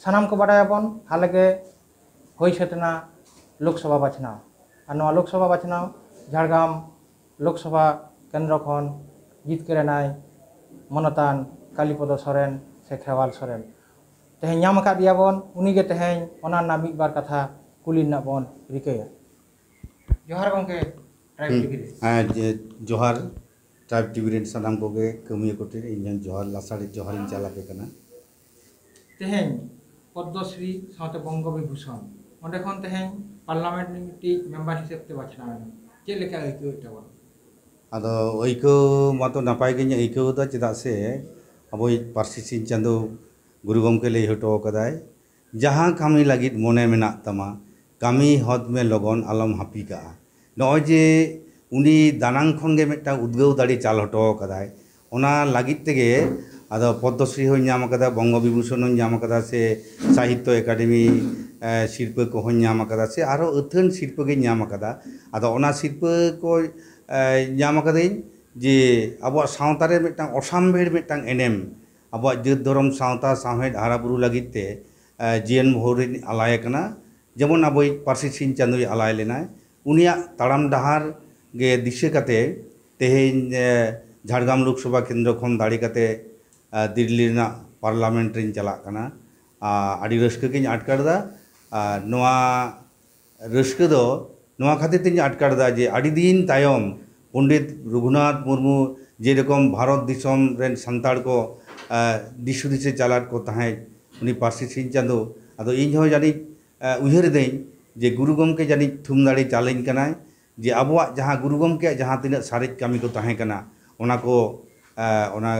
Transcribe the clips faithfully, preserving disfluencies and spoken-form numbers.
ᱥᱟᱱᱟᱢ ᱠᱚ ᱵᱟᱰᱟᱭᱟᱵᱚᱱ, ᱦᱟᱞᱮ ᱜᱮ ᱦᱩᱭ ᱥᱟᱹᱛ ᱮᱱᱟ ᱞᱳᱠᱥᱚᱵᱷᱟ ᱵᱟᱪᱷᱱᱟᱣ᱾ ᱟᱨ ᱱᱚᱣᱟ ᱞᱳᱠᱥᱚᱵᱷᱟ ᱵᱟᱪᱷᱱᱟᱣ ᱡᱷᱟᱲᱜᱨᱟᱢ ᱞᱳᱠᱥᱚᱵᱷᱟ ᱠᱮᱱᱫᱨᱚ ᱠᱷᱚᱱ ᱡᱤᱛᱠᱟᱹᱨ ᱮᱱᱟᱭ ᱢᱚᱱᱚᱛᱟᱱ ᱠᱟᱞᱤᱯᱚᱫᱚ ᱥᱚᱨᱮᱱ ᱥᱮ ᱠᱷᱮᱨᱣᱟᱞ ᱥᱚᱨᱮᱱ᱾ ᱛᱮᱦᱮᱧ ᱧᱟᱢ ᱟᱠᱟᱫ ᱫᱮᱭᱟ ᱵᱚᱱ, ᱩᱱᱤ ᱜᱮ ᱛᱮᱦᱮᱧ ᱚᱱᱟ ᱨᱮᱱᱟᱜ ᱢᱤᱫ ᱵᱟᱨ ᱠᱟᱛᱷᱟ ᱠᱩᱞᱤ ᱨᱮᱱᱟᱜ ᱵᱚᱱ ᱨᱤᱠᱟᱹᱭᱟ᱾ ᱡᱚᱦᱟᱨ ᱜᱚᱢᱠᱮ, ᱴᱨᱟᱭᱤᱵᱽ ᱦᱩᱸ᱾ ᱴᱤᱵᱷᱤ ᱨᱮ᱾ ᱦᱮᱸ, ᱡᱮ, ᱡᱚᱦᱟᱨ᱾ ᱴᱨᱟᱭᱤᱵᱽ ᱴᱤᱵᱷᱤ ᱨᱮᱱ ᱥᱟᱱᱟᱢ ᱠᱚᱜᱮ ᱠᱟᱹᱢᱤᱭᱟᱹ ᱠᱚᱴᱷᱮᱱ ᱤᱧ ᱦᱚᱸ ᱡᱚᱦᱟᱨ, ᱞᱟᱥᱟᱲᱦᱮᱫ ᱡᱚᱦᱟᱨ ᱤᱧ ᱪᱟᱞ ᱟᱯᱮ ᱠᱟᱱᱟ᱾ ᱛᱮᱦᱮᱧ ᱯᱚᱫᱽᱢᱚᱥᱨᱤ ᱥᱟᱶᱛᱮ ᱵᱚᱝᱜᱚ ᱵᱤᱵᱷᱩᱥᱚᱱ, ᱚᱸᱰᱮ ᱠᱷᱚᱱ ᱛᱮᱦᱮᱧ ᱯᱟᱨᱞᱟᱢᱮᱱᱴ ᱨᱤᱱᱤᱡ ᱢᱤᱫᱴᱤᱡ ᱢᱮᱢᱵᱟᱨ ᱦᱤᱥᱟᱹᱵ ᱛᱮ ᱵᱟᱪᱷᱱᱟᱣ ᱮᱱᱟ, ᱪᱮᱫ ᱞᱮᱠᱟ ᱟᱹᱭᱠᱟᱹᱣᱮᱫ ᱛᱟᱵᱚᱱᱟ? ᱟᱫᱚ ᱟᱹᱭᱠᱟᱹᱣ ᱢᱟᱛᱚ ᱱᱟᱯᱟᱭ ᱜᱤᱧ ᱟᱹᱭᱠᱟᱹᱣ ᱮᱫᱟ, ᱪᱮᱫᱟᱜ ᱥᱮ ᱟᱵᱚᱭᱤᱡ ᱯᱟᱹᱨᱥᱤ ᱥᱤᱧ ᱪᱟᱸᱫᱳ ᱜᱩᱨᱩ ᱜᱚᱢᱠᱮ ᱞᱟᱹᱭ ᱦᱚᱴᱚ ᱟᱠᱟᱫᱟᱭ, "ᱡᱟᱦᱟᱸ ᱠᱟᱹᱢᱤ ᱞᱟᱹᱜᱤᱫ ᱢᱚᱱᱮ ᱢᱮᱱᱟᱜ ᱛᱟᱢᱟ, ᱠᱟᱹᱢᱤ ᱦᱚᱫ ᱢᱮ ᱞᱚᱜᱚᱱ, ᱟᱞᱚᱢ ᱦᱟᱹᱯᱤ ᱠᱟᱜᱼᱟ᱾" ᱱᱚᱜᱼᱚᱭ ᱡᱮ ᱩᱱᱤ ᱫᱟᱱᱟᱝ ᱠᱷᱚᱱ ᱜᱮ ᱢᱤᱫᱴᱟᱝ ᱩᱫᱽᱜᱟᱹᱣ ᱫᱟᱲᱮ ᱪᱟᱞ ᱦᱚᱴᱚ ᱟᱠᱟᱫᱟᱭ, ᱚᱱᱟ ᱞᱟᱹᱜᱤᱫ ᱛᱮᱜᱮ ᱟᱫᱚ ᱯᱚᱫᱽᱢᱚᱥᱨᱤ ᱦᱚᱸᱧ ᱧᱟᱢ ᱟᱠᱟᱫᱟ, ᱵᱚᱝᱜᱚ ᱵᱤᱵᱷᱩᱥᱚᱱ ᱦᱚᱸᱧ ᱧᱟᱢ ᱟᱠᱟᱫᱟ, ᱥᱮ ᱥᱟᱦᱤᱛᱛᱚ ᱮᱠᱟᱰᱮᱢᱤ, ᱮ, ᱥᱤᱨᱯᱟᱹ ᱠᱚᱦᱚᱸᱧ ᱧᱟᱢ ᱟᱠᱟᱫᱟ, ᱥᱮ ᱟᱨᱦᱚᱸ ᱟᱹᱛᱷᱟᱹᱱ ᱥᱤᱨᱯᱟᱹ ᱜᱤᱧ ᱧᱟᱢ ᱟᱠᱟᱫᱟ᱾ ᱟᱫᱚ ᱚᱱᱟ ᱥᱤᱨᱯᱟᱹ ᱠᱚ, ᱮ, ᱧᱟᱢ ᱟᱠᱟᱫᱟᱹᱧ ᱡᱮ ᱟᱵᱚᱣᱟᱜ ᱥᱟᱶᱛᱟ ᱨᱮ ᱢᱤᱫᱴᱟᱝ ᱚᱥᱟᱢᱵᱷᱮᱲ ᱢᱤᱫᱴᱟᱝ ᱮᱱᱮᱢ, ᱟᱵᱚᱣᱟᱜ ᱡᱟᱹᱛ ᱫᱷᱚᱨᱚᱢ ᱥᱟᱶᱛᱟ ᱥᱟᱶᱦᱮᱫ ᱦᱟᱨᱟ ᱵᱩᱨᱩ ᱞᱟᱹᱜᱤᱫ ᱛᱮ, ᱮ, ᱡᱤᱭᱚᱱ ᱵᱷᱳᱨ ᱨᱤᱧ ᱟᱞᱟᱭ ᱟᱠᱟᱱᱟ᱾ ᱡᱮᱢᱚᱱ ᱟᱵᱚᱭᱤᱡ ᱯᱟᱹᱨᱥᱤ ᱥᱤᱧ ᱪᱟᱸᱫᱳᱭ ᱟᱞᱟᱭ ᱞᱮᱱᱟᱭ, ᱩᱱᱤᱭᱟᱜ ᱛᱟᱲᱟᱢ ᱰᱟᱦᱟᱨ ᱜᱮ ᱫᱤᱥᱟᱹ ᱠᱟᱛᱮ ᱛᱮᱦᱮᱧ, ᱮ, ᱡᱷᱟᱲᱜᱨᱟᱢ ᱞᱳᱠᱥᱚᱵᱷᱟ ᱠᱮᱱᱫᱨᱚ ᱠᱷᱚᱱ ᱫᱟᱲᱮ ᱠᱟᱛᱮ, ᱮ, ᱫᱤᱞᱞᱤ ᱨᱮᱱᱟᱜ ᱯᱟᱨᱞᱟᱢᱮᱱᱴ ᱨᱤᱧ ᱪᱟᱞᱟᱜ ᱠᱟᱱᱟ᱾ ᱟ, ᱟᱹᱰᱤ ᱨᱟᱹᱥᱠᱟᱹ ᱜᱤᱧ ᱟᱴᱠᱟᱨ ᱮᱫᱟ᱾ ᱟᱨ ᱱᱚᱣᱟ ᱨᱟᱹᱥᱠᱟᱹ ᱫᱚ ᱱᱚᱣᱟ ᱠᱷᱟᱹᱛᱤᱨ ᱛᱤᱧ ᱟᱴᱠᱟᱨ ᱮᱫᱟ ᱡᱮ ᱟᱹᱰᱤ ᱫᱤᱱ ᱛᱟᱭᱚᱢ ᱯᱚᱱᱰᱤᱛ ᱨᱚᱜᱷᱩᱱᱟᱛᱷ ᱢᱩᱨᱢᱩ ᱡᱮᱨᱚᱠᱚᱢ ᱵᱷᱟᱨᱚᱛ ᱫᱤᱥᱚᱢ ᱨᱮᱱ ᱥᱟᱱᱛᱟᱲ ᱠᱚ, ᱮ, ᱫᱤᱥ ᱦᱩᱫᱤᱥᱮ ᱪᱟᱞᱟᱫ ᱠᱚ ᱛᱟᱦᱮᱸᱫ, ᱩᱱᱤ ᱯᱟᱹᱨᱥᱤ ᱥᱤᱧ ᱪᱟᱸᱫᱳ᱾ ᱟᱫᱚ ᱤᱧ ᱦᱚᱸ ᱡᱟᱹᱱᱤᱡ, ᱮ, ᱩᱭᱦᱟᱹᱨ ᱮᱫᱟᱹᱧ ᱡᱮ ᱜᱩᱨᱩ ᱜᱚᱢᱠᱮ ᱡᱟᱹᱱᱤᱡ ᱛᱷᱩᱢ ᱫᱟᱲᱮ ᱪᱟᱞᱟᱹᱧ ᱠᱟᱱᱟᱭ, ᱡᱮ ᱟᱵᱚᱣᱟᱜ ᱡᱟᱦᱟᱸ ᱜᱩᱨᱩ ᱜᱚᱢᱠᱮᱭᱟᱜ ᱡᱟᱦᱟᱸ ᱛᱤᱱᱟᱹᱜ ᱥᱟᱨᱮᱡ ᱠᱟᱹᱢᱤ ᱠᱚ ᱛᱟᱦᱮᱸ ᱠᱟᱱᱟ, ᱚᱱᱟ ᱠᱚ, ᱮ, ᱚᱱᱟ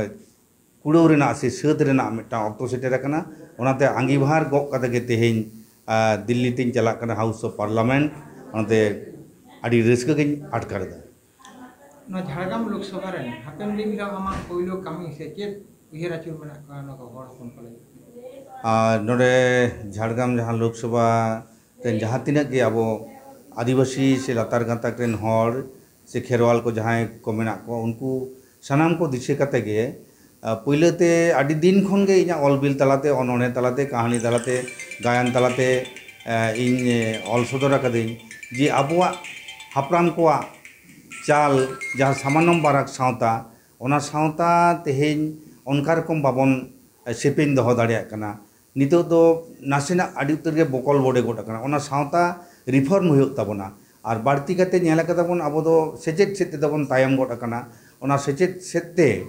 ᱠᱩᱲᱟᱹᱣ ᱨᱮᱱᱟᱜ ᱥᱮ ᱥᱟᱹᱛ ᱨᱮᱱᱟᱜ ᱢᱤᱫᱴᱟᱝ ᱚᱠᱛᱚ ᱥᱮᱴᱮᱨ ᱟᱠᱟᱱᱟ᱾ ᱚᱱᱟᱛᱮ ᱟᱸᱜᱤᱵᱷᱟᱨ ᱜᱚᱜ ᱠᱟᱛᱮ ᱜᱮ ᱛᱮᱦᱮᱧ, ᱟ, ᱫᱤᱞᱞᱤ ᱛᱤᱧ ᱪᱟᱞᱟᱜ ᱠᱟᱱᱟ, ᱦᱟᱣᱩᱥ ᱚᱯᱷ ᱯᱟᱨᱞᱟᱢᱮᱱᱴ᱾ ᱚᱱᱟᱛᱮ ᱟᱹᱰᱤ ᱨᱟᱹᱥᱠᱟᱹ ᱜᱤᱧ ᱟᱴᱠᱟᱨ ᱮᱫᱟ᱾ ᱱᱚᱣᱟ ᱡᱷᱟᱲᱜᱨᱟᱢ ᱞᱳᱠᱥᱚᱵᱷᱟ ᱨᱮᱱ ᱦᱟᱯᱮᱱ ᱫᱤᱱ ᱨᱮ ᱟᱢᱟᱜ ᱯᱳᱭᱞᱳ ᱠᱟᱹᱢᱤ ᱥᱮ ᱪᱮᱫ ᱩᱭᱦᱟᱹᱨ ᱟᱹᱪᱩᱨ ᱢᱮᱱᱟᱜ ᱠᱚᱣᱟ ᱱᱚᱣᱟ ᱠᱚ ᱦᱚᱲ ᱦᱚᱯᱚᱱ ᱠᱚ ᱞᱟᱹᱜᱤᱫ? ᱟᱨ ᱱᱚᱰᱮ ᱡᱷᱟᱲᱜᱨᱟᱢ ᱡᱟᱦᱟᱸ ᱞᱳᱠᱥᱚᱵᱷᱟ ᱨᱮᱱ ᱡᱟᱦᱟᱸ ᱛᱤᱱᱟᱹᱜ ᱜᱮ ᱟᱵᱚ ᱟᱹᱫᱤᱵᱟᱹᱥᱤ ᱥᱮ ᱞᱟᱛᱟᱨ ᱜᱟᱛᱟᱠ ᱨᱮᱱ ᱦᱚᱲ ᱥᱮ ᱠᱷᱮᱨᱣᱟᱞ ᱠᱚ ᱡᱟᱦᱟᱸᱭ ᱠᱚ ᱢᱮᱱᱟᱜ ᱠᱚᱣᱟ, ᱩᱱᱠᱩ ᱥᱟᱱᱟᱢ ᱠᱚ ᱫᱤᱥᱟᱹ ᱠᱟᱛᱮ ᱜᱮ ᱯᱩᱭᱞᱟᱹ ᱛᱮ ᱟᱹᱰᱤ ᱫᱤᱱ ᱠᱷᱚᱱ ᱜᱮ ᱤᱧᱟᱹᱜ ᱚᱞ ᱵᱤᱞ ᱛᱟᱞᱟᱛᱮ, ᱚᱱᱚᱬᱦᱮ ᱛᱟᱞᱟᱛᱮ, ᱠᱟᱹᱦᱱᱤ ᱛᱟᱞᱟᱛᱮ, ᱜᱟᱭᱟᱱ ᱛᱟᱞᱟᱛᱮ ᱤᱧ ᱚᱞ ᱥᱚᱫᱚᱨ ᱟᱠᱟᱫᱟᱹᱧ ᱡᱮ ᱟᱵᱚᱣᱟᱜ ᱦᱟᱯᱲᱟᱢ ᱠᱚᱣᱟᱜ ᱪᱟᱞ, ᱡᱟᱦᱟᱸ ᱥᱟᱢᱟᱱᱚᱢ ᱵᱟᱨᱟᱠ ᱥᱟᱶᱛᱟ, ᱚᱱᱟ ᱥᱟᱶᱛᱟ ᱛᱮᱦᱮᱧ ᱚᱱᱠᱟ ᱨᱚᱠᱚᱢ ᱵᱟᱵᱚᱱ ᱥᱮᱯᱮᱧ ᱫᱚᱦᱚ ᱫᱟᱲᱮᱭᱟᱜ ᱠᱟᱱᱟ᱾ ᱱᱤᱛᱚᱜ ᱫᱚ ᱱᱟᱥᱮᱱᱟᱜ ᱟᱹᱰᱤ ᱩᱛᱟᱹᱨ ᱜᱮ ᱵᱚᱠᱚᱞ ᱵᱚᱰᱮ ᱜᱚᱫ ᱟᱠᱟᱱᱟ᱾ ᱚᱱᱟ ᱥᱟᱶᱛᱟ reform ᱦᱩᱭᱩᱜ ᱛᱟᱵᱚᱱᱟ᱾ ᱟᱨ ᱵᱟᱹᱲᱛᱤ ᱠᱟᱛᱮ ᱧᱮᱞ ᱟᱠᱟᱫᱟ ᱵᱚᱱ, ᱟᱵᱚ ᱫᱚ ᱥᱮᱪᱮᱫ ᱥᱮᱫ ᱛᱮᱫᱚ ᱵᱚᱱ ᱛᱟᱭᱚᱢ ᱜᱚᱫ ᱟᱠᱟᱱᱟ᱾ ᱚᱱᱟ ᱥᱮᱪᱮᱫ ᱥᱮᱫ ᱛᱮ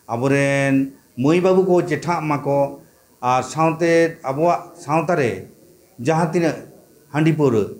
ᱟᱵᱚᱨᱮᱱ ᱢᱟᱹᱭ ᱵᱟᱹᱵᱩ ᱠᱚ ᱪᱮᱴᱷᱟᱜ ᱢᱟᱠᱚ, ᱟᱨ ᱥᱟᱶᱛᱮ ᱟᱵᱚᱣᱟᱜ ᱥᱟᱶᱛᱟ ᱨᱮ ᱡᱟᱦᱟᱸ ᱛᱤᱱᱟᱹᱜ ᱦᱟᱺᱰᱤ ᱯᱟᱹᱣᱨᱟᱹ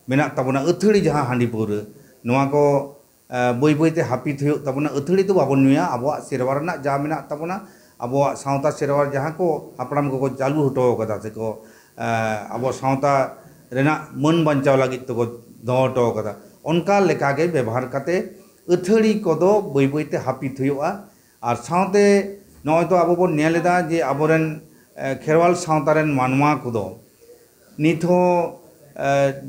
ᱢᱮᱱᱟᱜ ᱛᱟᱵᱚᱱᱟ, ᱟᱹᱛᱷᱟᱹᱲᱤ ᱡᱟᱦᱟᱸ ᱦᱟᱺᱰᱤ ᱯᱟᱹᱣᱨᱟᱹ, ᱱᱚᱣᱟ ᱠᱚ ᱵᱟᱹᱭ ᱵᱟᱹᱭ ᱛᱮ ᱦᱟᱹᱯᱤᱫ ᱦᱩᱭᱩᱜ ᱛᱟᱵᱚᱱᱟ᱾ ᱟᱹᱛᱷᱟᱹᱲᱤ ᱫᱚ ᱵᱟᱵᱚᱱ ᱧᱩᱭᱟ᱾ ᱟᱵᱚᱣᱟᱜ ᱥᱮᱨᱣᱟ ᱨᱮᱱᱟᱜ ᱡᱟ ᱢᱮᱱᱟᱜ ᱛᱟᱵᱚᱱᱟ, ᱟᱵᱚᱣᱟᱜ ᱥᱟᱶᱛᱟ ᱥᱮᱨᱣᱟ ᱡᱟᱦᱟᱸ ᱠᱚ ᱦᱟᱯᱲᱟᱢ ᱠᱚᱠᱚ ᱪᱟᱹᱞᱩ ᱦᱚᱴᱚ ᱟᱠᱟᱫᱟ ᱥᱮᱠᱚ, ᱟᱵᱚ ᱥᱟᱶᱛᱟ ᱨᱮᱱᱟᱜ ᱢᱟᱹᱱ ᱵᱟᱧᱪᱟᱣ ᱞᱟᱹᱜᱤᱫ ᱛᱮᱠᱚ ᱫᱚᱦᱚ ᱦᱚᱴᱚ ᱟᱠᱟᱫᱟ, ᱚᱱᱠᱟ ᱞᱮᱠᱟᱜᱮ ᱵᱮᱵᱚᱦᱟᱨ ᱠᱟᱛᱮ ᱟᱹᱛᱷᱟᱹᱲᱤ ᱠᱚᱫᱚ ᱵᱟᱹᱭ ᱵᱟᱹᱭ ᱛᱮ ᱦᱟᱹᱯᱤᱫ ᱦᱩᱭᱩᱜᱼᱟ᱾ ᱟᱨ ᱥᱟᱶᱛᱮ ᱱᱚᱜᱼᱚᱭ ᱛᱚ ᱟᱵᱚ ᱵᱚᱱ ᱧᱮᱞ ᱮᱫᱟ ᱡᱮ ᱟᱵᱚᱨᱮᱱ ᱠᱷᱮᱨᱣᱟᱞ ᱥᱟᱶᱛᱟ ᱨᱮᱱ ᱢᱟᱱᱣᱟ ᱠᱚᱫᱚ ᱱᱤᱛ ᱦᱚᱸ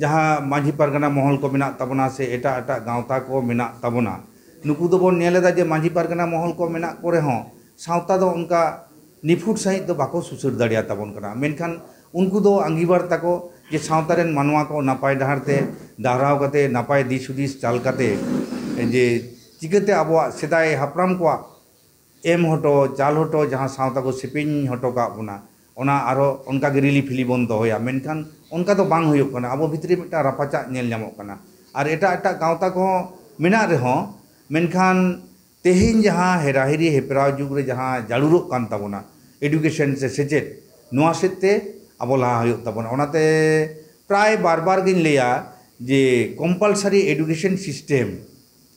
ᱡᱟᱦᱟᱸ ᱢᱟᱹᱡᱷᱤ ᱯᱟᱨᱜᱟᱱᱟ ᱢᱚᱦᱚᱞ ᱠᱚ ᱢᱮᱱᱟᱜ ᱛᱟᱵᱚᱱᱟ ᱥᱮ ᱮᱴᱟᱜ ᱮᱴᱟᱜ ᱜᱟᱶᱛᱟ ᱠᱚ ᱢᱮᱱᱟᱜ ᱛᱟᱵᱚᱱᱟ, ᱱᱩᱠᱩ ᱫᱚᱵᱚᱱ ᱧᱮᱞ ᱮᱫᱟ ᱡᱮ ᱢᱟᱹᱡᱷᱤ ᱯᱟᱨᱜᱟᱱᱟ ᱢᱚᱦᱚᱞ ᱠᱚ ᱢᱮᱱᱟᱜ ᱠᱚ ᱨᱮᱦᱚᱸ ᱥᱟᱶᱛᱟ ᱫᱚ ᱚᱱᱠᱟ ᱱᱤᱯᱷᱩᱴ ᱥᱟᱺᱦᱤᱡ ᱫᱚ ᱵᱟᱠᱚ ᱥᱩᱥᱟᱹᱨ ᱫᱟᱲᱮᱭᱟᱛᱟᱵᱚᱱ ᱠᱟᱱᱟ᱾ ᱢᱮᱱᱠᱷᱟᱱ ᱩᱱᱠᱩ ᱫᱚ ᱟᱸᱜᱤᱵᱷᱟᱨ ᱛᱟᱠᱚ ᱡᱮ ᱥᱟᱶᱛᱟ ᱨᱮᱱ ᱢᱟᱱᱣᱟ ᱠᱚ ᱱᱟᱯᱟᱭ ᱰᱟᱦᱟᱨ ᱛᱮ ᱰᱟᱦᱨᱟᱣ ᱠᱟᱛᱮ, ᱱᱟᱯᱟᱭ ᱫᱤᱥ ᱦᱩᱫᱤᱥ ᱪᱟᱞ ᱠᱟᱛᱮ, ᱡᱮ ᱪᱤᱠᱟᱹᱛᱮ ᱟᱵᱚᱣᱟᱜ ᱥᱮᱫᱟᱭ ᱦᱟᱯᱲᱟᱢ ᱠᱚᱣᱟᱜ ᱮᱢ ᱦᱚᱴᱚ, ᱪᱟᱞ ᱦᱚᱴᱚ, ᱡᱟᱦᱟᱸ ᱥᱟᱶᱛᱟ ᱠᱚ ᱥᱮᱯᱮᱧ ᱦᱚᱴᱚ ᱠᱟᱜ ᱵᱚᱱᱟ, ᱚᱱᱟ ᱟᱨᱚ ᱚᱱᱠᱟ ᱜᱮ ᱨᱤᱞᱤ ᱯᱷᱤᱞᱤ ᱵᱚᱱ ᱫᱚᱦᱚᱭᱟ᱾ ᱢᱮᱱᱠᱷᱟᱱ ᱚᱱᱠᱟ ᱫᱚ ᱵᱟᱝ ᱦᱩᱭᱩᱜ ᱠᱟᱱᱟ᱾ ᱟᱵᱚ ᱵᱷᱤᱛᱨᱤ ᱢᱤᱫᱴᱟᱝ ᱨᱟᱯᱟᱪᱟᱜ ᱧᱮᱞ ᱧᱟᱢᱚᱜ ᱠᱟᱱᱟ᱾ ᱟᱨ ᱮᱴᱟᱜ ᱮᱴᱟᱜ ᱜᱟᱶᱛᱟ ᱠᱚᱦᱚᱸ ᱢᱮᱱᱟᱜ ᱨᱮᱦᱚᱸ, ᱢᱮᱱᱠᱷᱟᱱ ᱛᱮᱦᱮᱧ ᱡᱟᱦᱟᱸ ᱦᱮᱨᱟᱦᱤᱨᱤ ᱦᱮᱯᱨᱟᱣ ᱡᱩᱜᱽ ᱨᱮ ᱡᱟᱦᱟᱸ ᱡᱟᱹᱨᱩᱲᱚᱜ ᱠᱟᱱ ᱛᱟᱵᱚᱱᱟ, education ᱥᱮ ᱥᱮᱪᱮᱫ, ᱱᱚᱣᱟ ᱥᱮᱫ ᱛᱮ ᱟᱵᱚ ᱞᱟᱦᱟ ᱦᱩᱭᱩᱜ ᱛᱟᱵᱚᱱᱟ᱾ ᱚᱱᱟᱛᱮ ᱯᱨᱟᱭ ᱵᱟᱨ ᱵᱟᱨ ᱜᱤᱧ ᱞᱟᱹᱭᱟ ᱡᱮ compulsory education system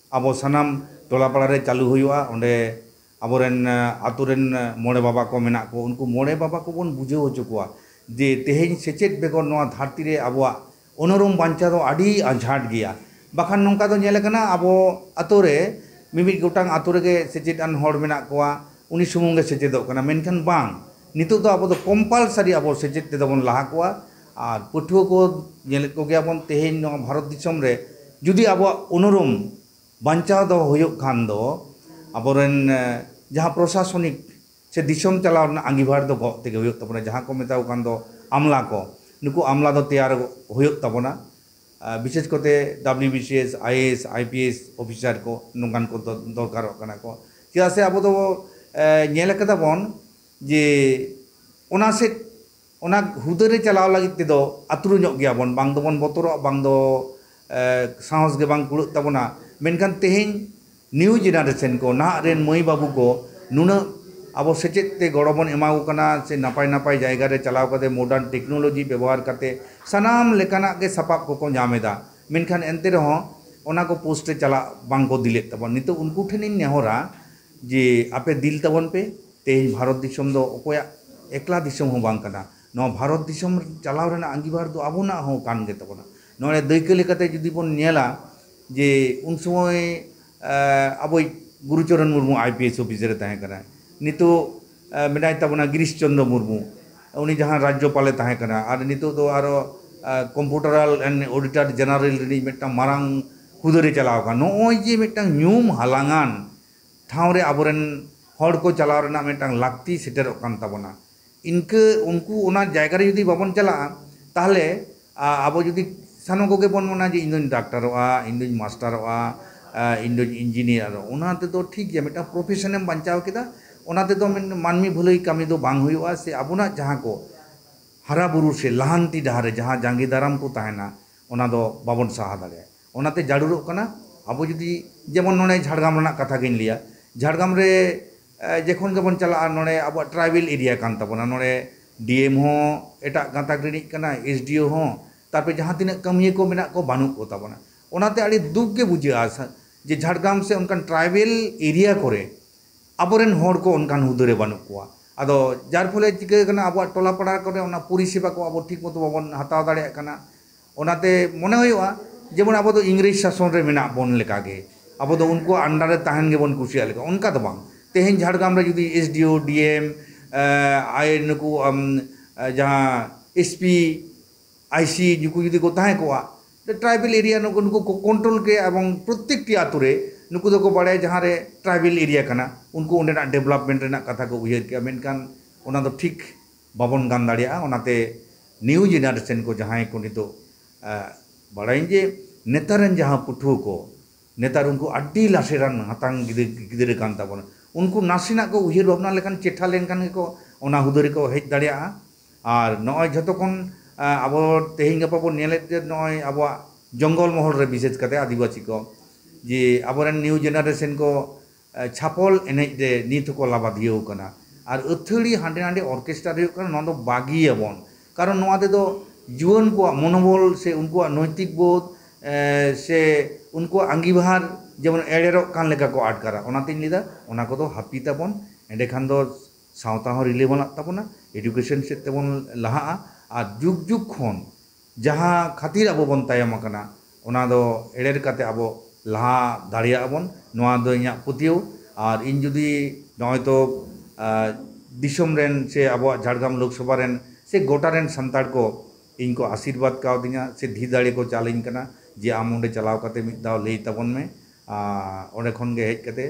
ᱟᱵᱚ ᱥᱟᱱᱟᱢ ᱴᱚᱞᱟ ᱯᱟᱲᱟ ᱨᱮ ᱪᱟᱹᱞᱩ ᱦᱩᱭᱩᱜᱼᱟ᱾ ᱚᱸᱰᱮ ᱟᱵᱚᱨᱮᱱ, ᱟᱹᱛᱩ ᱨᱮᱱ ᱢᱚᱬᱮ ᱵᱟᱵᱟ ᱠᱚ ᱢᱮᱱᱟᱜ ᱠᱚ, ᱩᱱᱠᱩ ᱢᱚᱬᱮ ᱵᱟᱵᱟ ᱠᱚᱵᱚᱱ ᱵᱩᱡᱷᱟᱹᱣ ᱦᱚᱪᱚ ᱠᱚᱣᱟ ᱡᱮ ᱛᱮᱦᱮᱧ ᱥᱮᱪᱮᱫ ᱵᱮᱜᱚᱨ ᱱᱚᱣᱟ ᱫᱷᱟᱹᱨᱛᱤ ᱨᱮ ᱟᱵᱚᱣᱟᱜ ᱩᱱᱩᱨᱩᱢ ᱵᱟᱧᱪᱟᱣ ᱫᱚ ᱟᱹᱰᱤ ᱟᱸᱡᱷᱟᱴ ᱜᱮᱭᱟ᱾ ᱵᱟᱠᱷᱟᱱ ᱱᱚᱝᱠᱟ ᱫᱚ ᱧᱮᱞ ᱟᱠᱟᱱᱟ, ᱟᱵᱚ ᱟᱛᱳ ᱨᱮ ᱢᱤᱢᱤᱫ ᱜᱚᱴᱟᱝ ᱟᱛᱳ ᱨᱮᱜᱮ ᱥᱮᱪᱮᱫ ᱟᱱ ᱦᱚᱲ ᱢᱮᱱᱟᱜ ᱠᱚᱣᱟ, ᱩᱱᱤ ᱥᱩᱢᱩᱝ ᱜᱮ ᱥᱮᱪᱮᱫᱚᱜ ᱠᱟᱱᱟ᱾ ᱢᱮᱱᱠᱷᱟᱱ ᱵᱟᱝ, ᱱᱤᱛᱚᱜ ᱫᱚ ᱟᱵᱚ ᱫᱚ compulsory ᱟᱵᱚ ᱥᱮᱪᱮᱫ ᱛᱮᱫᱚ ᱵᱚᱱ ᱞᱟᱦᱟ ᱠᱚᱣᱟ᱾ ᱟᱨ ᱯᱟᱹᱴᱷᱩᱣᱟᱹ ᱠᱚ ᱧᱮᱞᱮᱫ ᱠᱚᱜᱮᱭᱟ ᱵᱚᱱ ᱛᱮᱦᱮᱧ ᱱᱚᱣᱟ ᱵᱷᱟᱨᱚᱛ ᱫᱤᱥᱚᱢ ᱨᱮ ᱡᱩᱫᱤ ᱟᱵᱚᱣᱟᱜ ᱩᱱᱩᱨᱩᱢ ᱵᱟᱧᱪᱟᱣ ᱫᱚᱦᱚ ᱦᱩᱭᱩᱜ ᱠᱷᱟᱱ ᱫᱚ ᱟᱵᱚᱨᱮᱱ, ᱮ, ᱡᱟᱦᱟᱸ ᱯᱨᱚᱥᱟᱥᱚᱱᱤᱠ ᱥᱮ ᱫᱤᱥᱚᱢ ᱪᱟᱞᱟᱣ ᱨᱮᱱᱟᱜ ᱟᱸᱜᱤᱵᱷᱟᱨ ᱫᱚ ᱜᱚᱜ ᱛᱮᱜᱮ ᱦᱩᱭᱩᱜ ᱛᱟᱵᱚᱱᱟ᱾ ᱡᱟᱦᱟᱸ ᱠᱚ ᱢᱮᱛᱟ ᱠᱚ ᱠᱟᱱ ᱫᱚ ᱟᱢᱞᱟ ᱠᱚ, ᱱᱩᱠᱩ ᱟᱢᱞᱟ ᱫᱚ ᱛᱮᱭᱟᱨ ᱦᱩᱭᱩᱜ ᱛᱟᱵᱚᱱᱟ᱾ ᱟᱨ ᱵᱤᱥᱮᱥ ᱠᱚᱛᱮ W B C S, I A S, I P S officer ᱠᱚ ᱱᱚᱝᱠᱟᱱ ᱠᱚ ᱫᱚ-, ᱫᱚᱨᱠᱟᱨᱚᱜ ᱠᱟᱱᱟ ᱠᱚ᱾ ᱪᱮᱫᱟᱜ ᱥᱮ ᱟᱵᱚ ᱫᱚ, ᱮ, ᱧᱮᱞ ᱟᱠᱟᱫᱟ ᱵᱚᱱ ᱡᱮ ᱚᱱᱟ ᱥᱮᱫ, ᱚᱱᱟ ᱦᱩᱫᱟᱹ ᱨᱮ ᱪᱟᱞᱟᱣ ᱞᱟᱹᱜᱤᱫ ᱛᱮᱫᱚ ᱟᱹᱛᱨᱩᱧᱚᱜ ᱜᱮᱭᱟᱵᱚᱱ, ᱵᱟᱝ ᱫᱚᱵᱚᱱ ᱵᱚᱛᱚᱨᱚᱜ, ᱵᱟᱝ ᱫᱚ, ᱮ, ᱥᱟᱦᱚᱥ ᱜᱮ ᱵᱟᱝ ᱠᱩᱲᱟᱹᱜ ᱛᱟᱵᱚᱱᱟ᱾ ᱢᱮᱱᱠᱷᱟᱱ ᱛᱮᱦᱮᱧ new generation ᱠᱚ, ᱱᱟᱦᱟᱜ ᱨᱮᱱ ᱢᱟᱹᱭ ᱵᱟᱹᱵᱩ ᱠᱚ ᱱᱩᱱᱟᱹᱜ ᱟᱵᱚ ᱥᱮᱪᱮᱫ ᱛᱮ ᱜᱚᱲᱚ ᱵᱚᱱ ᱮᱢᱟ ᱠᱚ ᱠᱟᱱᱟ, ᱥᱮ ᱱᱟᱯᱟᱭ ᱱᱟᱯᱟᱭ ᱡᱟᱭᱜᱟ ᱨᱮ ᱪᱟᱞᱟᱣ ᱠᱟᱛᱮ modern technology ᱵᱮᱵᱚᱦᱟᱨ ᱠᱟᱛᱮ ᱥᱟᱱᱟᱢ ᱞᱮᱠᱟᱱᱟᱜ ᱜᱮ ᱥᱟᱯᱟᱵ ᱠᱚᱠᱚ ᱧᱟᱢ ᱮᱫᱟ᱾ ᱢᱮᱱᱠᱷᱟᱱ ᱮᱱᱛᱮ ᱨᱮᱦᱚᱸ ᱚᱱᱟ ᱠᱚ ᱯᱳᱥᱴ ᱨᱮ ᱪᱟᱞᱟᱜ ᱵᱟᱝ ᱠᱚ ᱫᱤᱞᱮᱫ ᱛᱟᱵᱚᱱ᱾ ᱱᱤᱛᱚᱜ ᱩᱱᱠᱩ ᱴᱷᱮᱱᱤᱧ ᱱᱮᱦᱚᱨᱟ ᱡᱮ ᱟᱯᱮ ᱫᱤᱞ ᱛᱟᱵᱚᱱ ᱯᱮ᱾ ᱛᱮᱦᱮᱧ ᱵᱷᱟᱨᱚᱛ ᱫᱤᱥᱚᱢ ᱫᱚ ᱚᱠᱚᱭᱟᱜ ᱮᱠᱞᱟ ᱫᱤᱥᱚᱢ ᱦᱚᱸ ᱵᱟᱝ ᱠᱟᱱᱟ᱾ ᱱᱚᱣᱟ ᱵᱷᱟᱨᱚᱛ ᱫᱤᱥᱚᱢ ᱪᱟᱞᱟᱣ ᱨᱮᱱᱟᱜ ᱟᱸᱜᱤᱵᱷᱟᱨ ᱫᱚ ᱟᱵᱚᱱᱟᱜ ᱦᱚᱸ ᱠᱟᱱ ᱜᱮ ᱛᱟᱵᱚᱱᱟ᱾ ᱱᱚᱰᱮ ᱫᱟᱹᱭᱠᱟᱹ ᱞᱮᱠᱟᱛᱮ ᱡᱩᱫᱤ ᱵᱚᱱ ᱧᱮᱞᱟ ᱡᱮ ᱩᱱ ᱥᱚᱢᱚᱭ, ᱮ, ᱟᱵᱚᱭᱤᱡ Gurucharan Murmu I P S officer ᱮ ᱛᱟᱦᱮᱸ ᱠᱟᱱᱟ, ᱱᱤᱛᱚᱜ, ᱮ, ᱢᱮᱱᱟᱭ ᱛᱟᱵᱚᱱᱟ ᱜᱤᱨᱤᱥ ᱪᱚᱱᱫᱨᱚ ᱢᱩᱨᱢᱩ, ᱩᱱᱤ ᱡᱟᱦᱟᱸ ᱨᱟᱡᱽᱡᱚᱯᱟᱞᱮ ᱛᱟᱦᱮᱸ ᱠᱟᱱᱟ, ᱟᱨ ᱱᱤᱛᱚᱜ ᱫᱚ ᱟᱨᱚ, ᱮ, Comptroller and Auditor General ᱨᱤᱱᱤᱡ ᱢᱤᱫᱴᱟᱝ ᱢᱟᱨᱟᱝ ᱦᱩᱫᱟᱹᱨᱮ ᱪᱟᱞᱟᱣ ᱟᱠᱟᱱ᱾ ᱱᱚᱜᱼᱚᱭ ᱡᱮ ᱢᱤᱫᱴᱟᱝ ᱧᱩᱢ ᱦᱟᱞᱟᱝᱟᱱ ᱴᱷᱟᱶ ᱨᱮ ᱟᱵᱚᱨᱮᱱ ᱦᱚᱲ ᱠᱚ ᱪᱟᱞᱟᱣ ᱨᱮᱱᱟᱜ ᱢᱤᱫᱴᱟᱝ ᱞᱟᱹᱠᱛᱤ ᱥᱮᱴᱮᱨᱚᱜ ᱠᱟᱱ ᱛᱟᱵᱚᱱᱟ᱾ ᱤᱱᱠᱟᱹ ᱩᱱᱠᱩ ᱚᱱᱟ ᱡᱟᱭᱜᱟ ᱨᱮ ᱡᱩᱫᱤ ᱵᱟᱵᱚᱱ ᱪᱟᱞᱟᱜᱼᱟ, ᱛᱟᱦᱚᱞᱮ, ᱟ, ᱟᱵᱚ ᱡᱩᱫᱤ ᱥᱟᱱᱟᱢ ᱠᱚᱜᱮ ᱵᱚᱱ ᱢᱮᱱᱟ ᱡᱮ ᱤᱧ ᱫᱚᱧ ᱰᱟᱠᱛᱟᱨᱚᱜᱼᱟ, ᱤᱧ ᱫᱚᱧ ᱢᱟᱥᱴᱟᱨᱚᱜᱼᱟ, ᱟ, ᱤᱧ ᱫᱚᱧ ᱤᱧᱡᱤᱱᱤᱭᱟᱨᱚᱜᱼᱟ, ᱚᱱᱟ ᱛᱮᱫᱚ ᱴᱷᱤᱠ ᱜᱮᱭᱟ, ᱢᱤᱫᱴᱟᱝ ᱯᱨᱚᱯᱷᱮᱥᱚᱱᱮᱢ ᱵᱟᱧᱪᱟᱣ ᱠᱮᱫᱟ, ᱚᱱᱟ ᱛᱮᱫᱚ ᱢᱮᱱ-, ᱢᱟᱹᱱᱢᱤ ᱵᱷᱟᱹᱞᱟᱹᱭ ᱠᱟᱹᱢᱤ ᱫᱚ ᱵᱟᱝ ᱦᱩᱭᱩᱜᱼᱟ, ᱥᱮ ᱟᱵᱚᱱᱟᱜ ᱡᱟᱦᱟᱸ ᱠᱚ ᱦᱟᱨᱟ ᱵᱩᱨᱩ ᱥᱮ ᱞᱟᱦᱟᱱᱛᱤ ᱰᱟᱦᱟᱨ ᱨᱮ ᱡᱟᱦᱟᱸ ᱡᱟᱸᱜᱮ ᱫᱟᱨᱟᱢ ᱠᱚ ᱛᱟᱦᱮᱱᱟ, ᱚᱱᱟ ᱫᱚ ᱵᱟᱵᱚᱱ ᱥᱟᱦᱟ ᱫᱟᱲᱮᱭᱟᱜᱼᱟ᱾ ᱚᱱᱟᱛᱮ ᱡᱟᱹᱨᱩᱲᱚᱜ ᱠᱟᱱᱟ, ᱟᱵᱚ ᱡᱩᱫᱤ, ᱡᱮᱢᱚᱱ ᱱᱚᱰᱮ ᱡᱷᱟᱲᱜᱨᱟᱢ ᱨᱮᱱᱟᱜ ᱠᱟᱛᱷᱟ ᱜᱤᱧ ᱞᱟᱹᱭᱟ, ᱡᱷᱟᱲᱜᱨᱟᱢ ᱨᱮ, ᱮ, ᱡᱚᱠᱷᱚᱱ ᱜᱮᱵᱚᱱ ᱪᱟᱞᱟᱜᱼᱟ, ᱱᱚᱰᱮ ᱟᱵᱚᱣᱟᱜ tribal area ᱠᱟᱱ ᱛᱟᱵᱚᱱᱟ, ᱱᱚᱰᱮ D M ᱦᱚᱸ ᱮᱴᱟᱜ ᱜᱟᱛᱟᱠ ᱨᱤᱱᱤᱡ ᱠᱟᱱᱟᱭ, S D O ᱦᱚᱸ, ᱛᱟᱨᱯᱚᱨᱮ ᱡᱟᱦᱟᱸ ᱛᱤᱱᱟᱹᱜ ᱠᱟᱹᱢᱤᱭᱟᱹ ᱠᱚ ᱢᱮᱱᱟᱜ ᱠᱚ ᱵᱟᱹᱱᱩᱜ ᱠᱚ ᱛᱟᱵᱚᱱᱟ᱾ ᱚᱱᱟᱛᱮ ᱟᱹᱰᱤ ᱫᱩᱠ ᱜᱮ ᱵᱩᱡᱷᱟᱹᱜᱼᱟ ᱥᱟ-, ᱡᱮ ᱡᱷᱟᱲᱜᱨᱟᱢ ᱥᱮ ᱚᱱᱠᱟᱱ tribal area ᱠᱚᱨᱮ ᱟᱵᱚᱨᱮᱱ ᱦᱚᱲ ᱠᱚ ᱚᱱᱠᱟᱱ ᱦᱩᱫᱟᱹ ᱨᱮ ᱵᱟᱹᱱᱩᱜ ᱠᱚᱣᱟ᱾ ᱟᱫᱚ ᱡᱟᱨ ᱯᱷᱚᱞᱮ ᱪᱤᱠᱟᱹ ᱠᱟᱱᱟ, ᱟᱵᱚᱣᱟᱜ ᱴᱚᱞᱟ ᱯᱟᱲᱟ ᱠᱚᱨᱮ ᱚᱱᱟ ᱯᱚᱨᱤᱥᱮᱵᱟ ᱠᱚ ᱟᱵᱚ ᱴᱷᱤᱠ ᱢᱚᱛᱚ ᱵᱟᱵᱚᱱ ᱦᱟᱛᱟᱣ ᱫᱟᱲᱮᱭᱟᱜ ᱠᱟᱱᱟ᱾ ᱚᱱᱟᱛᱮ ᱢᱚᱱᱮ ᱦᱩᱭᱩᱜᱼᱟ, ᱡᱮᱢᱚᱱ ᱟᱵᱚ ᱫᱚ ᱤᱝᱨᱮᱡᱽ ᱥᱟᱥᱚᱱ ᱨᱮ ᱢᱮᱱᱟᱜ ᱵᱚᱱ ᱞᱮᱠᱟᱜᱮ, ᱟᱵᱚ ᱫᱚ ᱩᱱᱠᱩᱣᱟᱜ under ᱨᱮ ᱛᱟᱦᱮᱱ ᱜᱮᱵᱚᱱ ᱠᱩᱥᱤᱭᱟᱜ ᱞᱮᱠᱟ, ᱚᱱᱠᱟ ᱫᱚ ᱵᱟᱝ᱾ ᱛᱮᱦᱮᱧ ᱡᱷᱟᱲᱜᱨᱟᱢ ᱨᱮ ᱡᱩᱫᱤ S D O, D M, ᱮ, ᱟᱭ, ᱱᱩᱠᱩ, ᱟᱢ, ᱮ, ᱡᱟᱦᱟᱸ S P, I C ᱱᱩᱠᱩ ᱡᱩᱫᱤ ᱠᱚ ᱛᱟᱦᱮᱸ ᱠᱚᱜᱼᱟ, tribal area ᱱᱩᱠᱩ, ᱱᱩᱠᱩ ᱠᱚ control ᱠᱮᱭᱟ, ᱮᱵᱚᱝ ᱯᱨᱚᱛᱛᱮᱠᱴᱤ ᱟᱛᱳ ᱨᱮ ᱱᱩᱠᱩ ᱫᱚᱠᱚ ᱵᱟᱲᱟᱭᱟ ᱡᱟᱦᱟᱸ ᱨᱮ ᱴᱨᱟᱭᱵᱮᱞ ᱮᱨᱤᱭᱟ ᱠᱟᱱᱟ, ᱩᱱᱠᱩ ᱚᱸᱰᱮᱱᱟᱜ ᱰᱮᱵᱷᱞᱚᱯᱢᱮᱱᱴ ᱨᱮᱱᱟᱜ ᱠᱟᱛᱷᱟ ᱠᱚ ᱩᱭᱦᱟᱹᱨ ᱠᱮᱜᱼᱟ, ᱢᱮᱱᱠᱷᱟᱱ ᱚᱱᱟ ᱫᱚ ᱴᱷᱤᱠ ᱵᱟᱵᱚᱱ ᱜᱟᱱ ᱫᱟᱲᱮᱭᱟᱜᱼᱟ᱾ ᱚᱱᱟᱛᱮ ᱱᱤᱭᱩ ᱡᱮᱱᱟᱨᱮᱥᱚᱱ ᱠᱚ ᱡᱟᱦᱟᱸᱭ ᱠᱚ ᱱᱤᱛᱚᱜ, ᱮ, ᱵᱟᱲᱟᱭᱟᱹᱧ ᱡᱮ ᱱᱮᱛᱟᱨ ᱨᱮᱱ ᱡᱟᱦᱟᱸ ᱯᱟᱹᱴᱷᱩᱣᱟᱹ ᱠᱚ, ᱱᱮᱛᱟᱨ ᱩᱱᱠᱩ ᱟᱹᱰᱤ ᱞᱟᱥᱮᱨᱟᱱ ᱦᱟᱛᱟᱝ ᱜᱤᱫᱽᱨᱟᱹ, ᱜᱤᱫᱽᱨᱟᱹ ᱠᱟᱱ ᱛᱟᱵᱚᱱᱟ᱾ ᱩᱱᱠᱩ ᱱᱟᱥᱮᱱᱟᱜ ᱠᱚ ᱩᱭᱦᱟᱹᱨ ᱵᱷᱟᱵᱽᱱᱟ ᱞᱮᱠᱷᱟᱱ, ᱪᱮᱴᱷᱟ ᱞᱮᱱᱠᱷᱟᱱ ᱜᱮᱠᱚ ᱚᱱᱟ ᱦᱩᱫᱟᱹ ᱨᱮᱠᱚ ᱦᱮᱡ ᱫᱟᱲᱮᱭᱟᱜᱼᱟ᱾ ᱟᱨ ᱱᱚᱜᱼᱚᱭ ᱡᱷᱚᱛᱚ ᱠᱷᱚᱱ, ᱟ, ᱟᱵᱚ ᱛᱮᱦᱮᱧ ᱜᱟᱯᱟ ᱵᱚᱱ ᱧᱮᱞᱮᱫ ᱡᱮ ᱱᱚᱜᱼᱚᱭ ᱟᱵᱚᱣᱟᱜ ᱡᱚᱝᱜᱚᱞ ᱢᱚᱦᱚᱞ ᱨᱮ ᱵᱤᱥᱮᱥ ᱠᱟᱛᱮ ᱟᱹᱫᱤᱵᱟᱹᱥᱤ ᱠᱚ, ᱡᱮ ᱟᱵᱚᱨᱮᱱ ᱱᱤᱭᱩ ᱡᱮᱱᱟᱨᱮᱥᱚᱱ ᱠᱚ, ᱟ, ᱪᱷᱟᱯᱚᱞ ᱮᱱᱮᱡ ᱨᱮ ᱱᱤᱛ ᱦᱚᱸᱠᱚ ᱞᱟᱵᱟᱫᱤᱭᱟᱹᱣ ᱠᱟᱱᱟ᱾ ᱟᱨ ᱟᱹᱛᱷᱟᱹᱲᱤ ᱦᱟᱸᱰᱮ ᱱᱟᱰᱮ ᱚᱨᱠᱮᱥᱴᱨᱟ ᱦᱩᱭᱩᱜ ᱠᱟᱱᱟ, ᱱᱚᱣᱟ ᱫᱚ ᱵᱟᱹᱜᱤᱭᱟᱵᱚᱱ᱾ ᱠᱟᱨᱚᱱ ᱱᱚᱣᱟ ᱛᱮᱫᱚ ᱡᱩᱣᱟᱹᱱ ᱠᱚᱣᱟᱜ ᱢᱚᱱᱳᱵᱚᱞ ᱥᱮ ᱩᱱᱠᱩᱣᱟᱜ ᱱᱳᱭᱛᱤᱠ ᱵᱳᱫᱷ, ᱮ, ᱥᱮ ᱩᱱᱠᱩᱣᱟᱜ ᱟᱸᱜᱤᱵᱷᱟᱨ ᱡᱮᱢᱚᱱ ᱮᱲᱮᱨᱚᱜ ᱠᱟᱱ ᱞᱮᱠᱟ ᱠᱚ ᱟᱴᱠᱟᱨᱟ᱾ ᱚᱱᱟᱛᱤᱧ ᱞᱟᱹᱭᱫᱟ, ᱚᱱᱟ ᱠᱚᱫᱚ ᱦᱟᱹᱯᱤᱫ ᱟᱵᱚᱱ᱾ ᱮᱸᱰᱮᱠᱷᱟᱱ ᱫᱚ ᱥᱟᱶᱛᱟ ᱦᱚᱸ ᱨᱤᱞᱟᱹᱢᱟᱞᱟᱜ ᱛᱟᱵᱚᱱᱟ, ᱮᱰᱩᱠᱮᱥᱚᱱ ᱥᱮᱫ ᱛᱮᱵᱚᱱ ᱞᱟᱦᱟᱜᱼᱟ᱾ ᱟᱨ ᱡᱩᱜᱽ ᱡᱩᱜᱽ ᱠᱷᱚᱱ ᱡᱟᱦᱟᱸ ᱠᱷᱟᱹᱛᱤᱨ ᱟᱵᱚ ᱵᱚᱱ ᱛᱟᱭᱚᱢ ᱟᱠᱟᱱᱟ, ᱚᱱᱟ ᱫᱚ ᱮᱲᱮᱨ ᱠᱟᱛᱮ ᱟᱵᱚ ᱞᱟᱦᱟ ᱫᱟᱲᱮᱭᱟᱜᱼᱟ ᱵᱚᱱ, ᱱᱚᱣᱟ ᱫᱚ ᱤᱧᱟᱹᱜ ᱯᱟᱹᱛᱭᱟᱹᱣ᱾ ᱟᱨ ᱤᱧ ᱡᱩᱫᱤ ᱱᱚᱜᱼᱚᱭ ᱛᱚ, ᱟ, ᱫᱤᱥᱚᱢ ᱨᱮᱱ ᱥᱮ ᱟᱵᱚᱣᱟᱜ ᱡᱷᱟᱲᱜᱨᱟᱢ ᱞᱳᱠᱥᱚᱵᱷᱟ ᱨᱮᱱ ᱥᱮ ᱜᱚᱴᱟ ᱨᱮᱱ ᱥᱟᱱᱛᱟᱲ ᱠᱚ ᱤᱧ ᱠᱚ ᱟᱥᱤᱨᱵᱟᱫᱽ ᱠᱟᱣᱫᱤᱧᱟ ᱥᱮ ᱫᱷᱤ ᱫᱟᱲᱮ ᱠᱚ ᱪᱟᱞᱤᱧ ᱠᱟᱱᱟ ᱡᱮ ᱟᱢ ᱚᱸᱰᱮ ᱪᱟᱞᱟᱣ ᱠᱟᱛᱮ ᱢᱤᱫ ᱫᱷᱟᱣ ᱞᱟᱹᱭ ᱛᱟᱵᱚᱱ ᱢᱮ, ᱟ, ᱚᱸᱰᱮ ᱠᱷᱚᱱ ᱜᱮ ᱦᱮᱡ ᱠᱟᱛᱮ,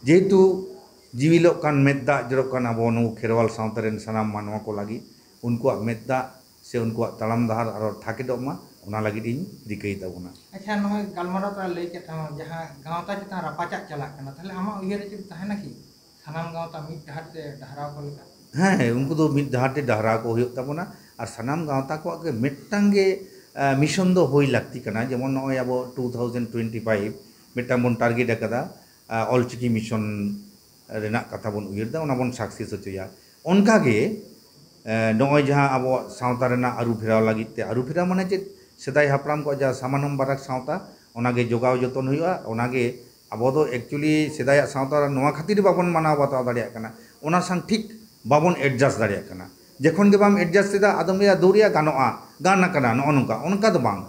ᱡᱮᱦᱮᱛᱩ ᱡᱤᱣᱤ ᱞᱚᱜ ᱠᱟᱱ, ᱢᱮᱫ ᱫᱟᱜ ᱡᱚᱨᱚᱜ ᱠᱟᱱ ᱟᱵᱚ ᱱᱩᱠᱩ ᱠᱷᱮᱨᱣᱟᱞ ᱥᱟᱶᱛᱟ ᱨᱮᱱ ᱥᱟᱱᱟᱢ ᱢᱟᱱᱣᱟ ᱠᱚ ᱞᱟᱹᱜᱤᱫ, ᱩᱱᱠᱩᱣᱟᱜ ᱢᱮᱫ ᱫᱟᱜ ᱥᱮ ᱩᱱᱠᱩᱣᱟᱜ ᱛᱟᱲᱟᱢ ᱰᱟᱦᱟᱨ ᱟᱨᱚ ᱛᱷᱟᱠᱮᱫᱚᱜ ᱢᱟ, ᱚᱱᱟ ᱞᱟᱹᱜᱤᱫ ᱤᱧ ᱨᱤᱠᱟᱹᱭ ᱛᱟᱵᱚᱱᱟ᱾ ᱟᱪᱪᱷᱟ, ᱱᱚᱜᱼᱚᱭ ᱜᱟᱞᱢᱟᱨᱟᱣ ᱛᱟᱞᱟ ᱞᱟᱹᱭ ᱠᱮᱫ ᱛᱟᱢᱟ, ᱡᱟᱦᱟᱸ ᱜᱟᱶᱛᱟ ᱪᱮᱛᱟᱱ ᱨᱟᱯᱟᱪᱟᱜ ᱪᱟᱞᱟᱜ ᱠᱟᱱᱟ, ᱛᱟᱦᱞᱮ ᱟᱢᱟᱜ ᱩᱭᱦᱟᱹᱨ ᱨᱮ ᱪᱮᱫ ᱛᱟᱦᱮᱱᱟ ᱠᱤ ᱥᱟᱱᱟᱢ ᱜᱟᱶᱛᱟ ᱢᱤᱫ ᱰᱟᱦᱟᱨ ᱛᱮ ᱰᱟᱦᱨᱟᱣ ᱠᱚ ᱞᱮᱠᱟ? ᱦᱮᱸ, ᱩᱱᱠᱩ ᱫᱚ ᱢᱤᱫ ᱰᱟᱦᱟᱨ ᱛᱮ ᱰᱟᱦᱨᱟᱣ ᱠᱚ ᱦᱩᱭᱩᱜ ᱛᱟᱵᱚᱱᱟ᱾ ᱟᱨ ᱥᱟᱱᱟᱢ ᱜᱟᱶᱛᱟ ᱠᱚᱣᱟᱜ ᱜᱮ ᱢᱤᱫᱴᱟᱝ ᱜᱮ, ᱟ, ᱢᱤᱥᱚᱱ ᱫᱚ ᱦᱩᱭ ᱞᱟᱹᱠᱛᱤ ᱠᱟᱱᱟ᱾ ᱡᱮᱢᱚᱱ ᱱᱚᱜᱼᱚᱭ ᱟᱵᱚ ᱴᱩ ᱛᱷᱟᱣᱡᱮᱱᱰ ᱴᱩᱭᱮᱱᱴᱤ ᱯᱷᱟᱭᱤᱵᱷ ᱢᱤᱫᱴᱟᱝ ᱵᱚᱱ ᱴᱟᱨᱜᱮᱴ ᱟᱠᱟᱫᱟ, ᱟ, ᱚᱞᱪᱤᱠᱤ ᱢᱤᱥᱚᱱ ᱨᱮᱱᱟᱜ ᱠᱟᱛᱷᱟ ᱵᱚᱱ ᱩᱭᱦᱟᱹᱨ ᱮᱫᱟ, ᱚᱱᱟ ᱵᱚᱱ ᱥᱟᱠᱥᱮᱥ ᱦᱚᱪᱚᱭᱟ᱾ ᱚᱱᱠᱟᱜᱮ, ᱮ, ᱱᱚᱜᱼᱚᱭ ᱡᱟᱦᱟᱸ ᱟᱵᱚᱣᱟᱜ ᱥᱟᱶᱛᱟ ᱨᱮᱱᱟᱜ ᱟᱹᱨᱩ ᱯᱷᱮᱨᱟᱣ ᱞᱟᱹᱜᱤᱫ ᱛᱮ, ᱟᱹᱨᱩ ᱯᱷᱮᱨᱟᱣ ᱢᱟᱱᱮ ᱪᱮᱫ? ᱥᱮᱫᱟᱭ ᱦᱟᱯᱲᱟᱢ ᱠᱚᱣᱟᱜ ᱡᱟᱦᱟᱸ ᱥᱟᱢᱟᱱᱚᱢ ᱵᱟᱨᱟᱠ ᱥᱟᱶᱛᱟ, ᱚᱱᱟᱜᱮ ᱡᱚᱜᱟᱣ ᱡᱚᱛᱚᱱ ᱦᱩᱭᱩᱜᱼᱟ᱾ ᱚᱱᱟᱜᱮ ᱟᱵᱚ ᱫᱚ ᱮᱠᱪᱩᱭᱮᱞᱤ ᱥᱮᱫᱟᱭᱟᱜ ᱥᱟᱶᱛᱟ ᱱᱚᱣᱟ ᱠᱷᱟᱹᱛᱤᱨ ᱵᱟᱵᱚᱱ ᱢᱟᱱᱟᱣ ᱵᱟᱛᱟᱣ ᱫᱟᱲᱮᱭᱟᱜ ᱠᱟᱱᱟ, ᱚᱱᱟ ᱥᱟᱶ ᱴᱷᱤᱠ ᱵᱟᱵᱚᱱ ᱮᱰᱡᱟᱥᱴ ᱫᱟᱲᱮᱭᱟᱜ ᱠᱟᱱᱟ᱾ ᱡᱚᱠᱷᱚᱱ ᱜᱮ ᱵᱟᱢ ᱮᱰᱡᱟᱥᱴ ᱮᱫᱟ, ᱟᱫᱚᱢ ᱞᱟᱹᱭᱟ, "ᱫᱩᱨᱭᱟ ᱜᱟᱱᱚᱜᱼᱟ, ᱜᱟᱱ ᱟᱠᱟᱱᱟ", ᱱᱚᱜᱼᱚ ᱱᱚᱝᱠᱟ᱾ ᱚᱱᱠᱟ ᱫᱚ ᱵᱟᱝ᱾